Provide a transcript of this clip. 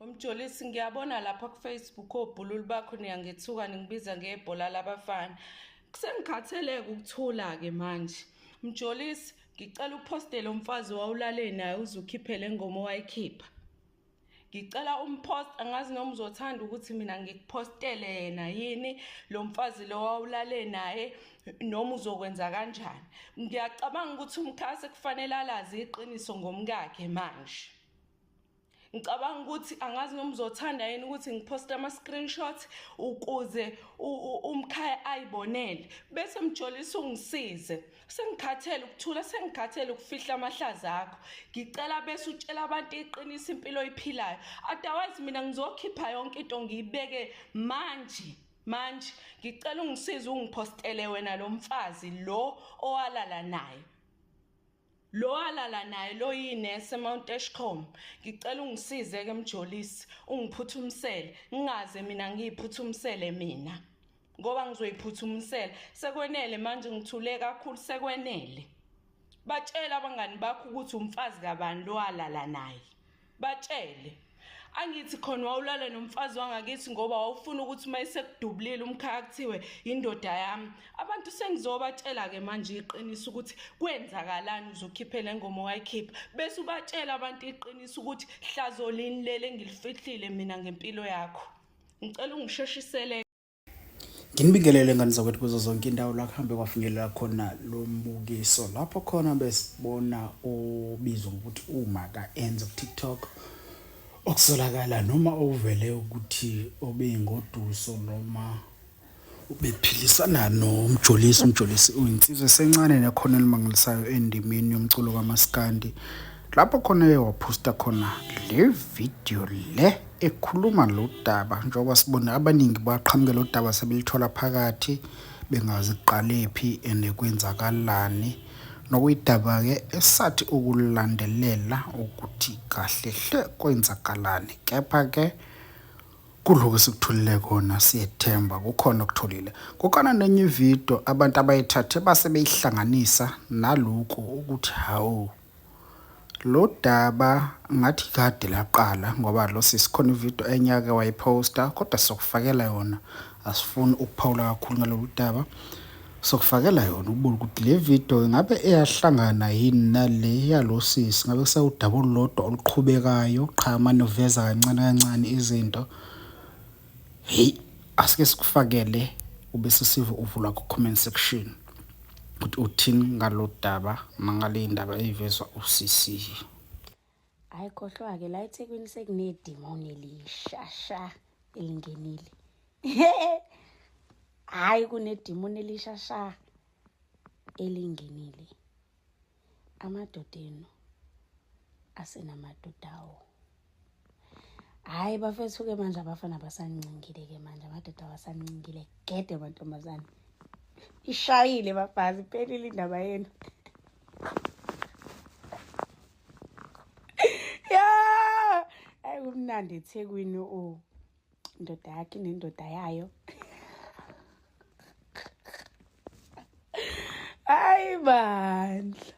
Mjolisi, ngiyabona lapha ku-Facebook obhululu bakho niyangethuka ningibiza ngebhola labafana. Sengikhatheleke ukuthula-ke manje. Mjolisi, ngicela uphostele umfazi wawulale naye uze ukhiphe le ngoma owayikhipha. Ngicela umpost, angazi noma uzothanda ukuthi mina ngikuphostele yena yini lo mfazi lo wawulale naye noma uzokwenza kanjani. Ngiyacabanga ukuthi umkhaya sekufanele alazi iqiniso ngomkakhe manje. Ngicabanga ukuthi angazi noma uzothanda yini ukuthi ngiphoste ama-screenshot ukuze umkhaya ayibonele. Bese Mjolisi ungisize. Sengikhathele ukuthula, sengikhathele ukufihla amahlaza akho. Ngicela bese utshela abantu iqiniso impilo oyiphilayo. Otherwise mina ngizokhipha yonke into ngiyibeke manje. Manje ngicela ungisize ungiphostele wena lo mfazi lo owalala naye. Lo alala naye lo yinesi eMount Edgecombe. Ngicela ungisize ke Mjolisi, ungiphuthumisele. Ngingaze mina ngiyiphuthumisele mina. Ngoba ngizoyiphuthumisela. Sekwenele manje ngithule kakhulu sekwenele. Batshele abangani bakho ukuthi umfazi kabani lo alala naye. Batshele. Angithi khona wawulala nomfazi wangakithi ngoba wawufuna ukuthi uma esekudubulile umkhaya kuthiwe indoda yami. Abantu sengizobatshela-ke manje iqiniso ukuthi kwenzakalani uzokhiphe le ngoma owayikhipha. Bese ubatshela abantu iqiniso ukuthi hlazo lini leli engilifihlile mina ngempilo yakho. Ngicela ungisheshisele. Nginibingelele ngane zakwethu kuzo zonke indawo la kuhambe kwafinyelela khona lo mbukiso lapho khona besibona obizwa ngokuthi uma ka-Enzo ku-TikTok okusolakala noma okuvele ukuthi obeyingoduso noma ubephilisana noMjolisi. UMjolisi uyinsizwa esencane nekhono elimangalisayo endimeni yomculo kamaskandi lapho khona eye waphosta khona le video le ekhuluma lo daba njengoba sibona abaningi baqhamuke lo daba sebelithola phakathi bengazi kuqalephi and kwenzakalani nokuyidaba-ke esathi ukulandelela ukuthi kahle hle kwenzakalani kepha-ke kuloko esikutholile kona siyethemba kukhona okutholile. Kukhona nenye ividiyo abantu abayithathe base beyihlanganisa naloku ukuthi hawu lo daba ngathi kade laqala ngoba lo sisi khona ividiyo enye ake wayiphosta kodwa sokufakela yona asifuni ukuphawula kakhulu ngalolu daba sokufakela yona ukubona ukuthi le video ingabe eyahlangana yini nale yalo sisi ngabe kusewudaba olulodwa oluqhubekayo qha mane uveza kancane kancane izinto hey asike sikufakele ube sesiva uvula ku-comment section ukuthi uthini ngalo daba nangale ndaba eyivezwa usisi. Hayi khohlwa-ke la eThekwini sekunedimoni elishasha elingenile. Hhayi kunedimoni elishasha elingenile. Amadoda enu asenamadoda awo. Hhayi bafethu-ke manje abafana basancingile-ke manje amadoda awasancingile gede mantombazane. Ishayile bafazi iphelile indaba yenu. Ya! Hayi kumnandi eThekwini o. Indoda yakhe nendoda yayo. Hayi bandla.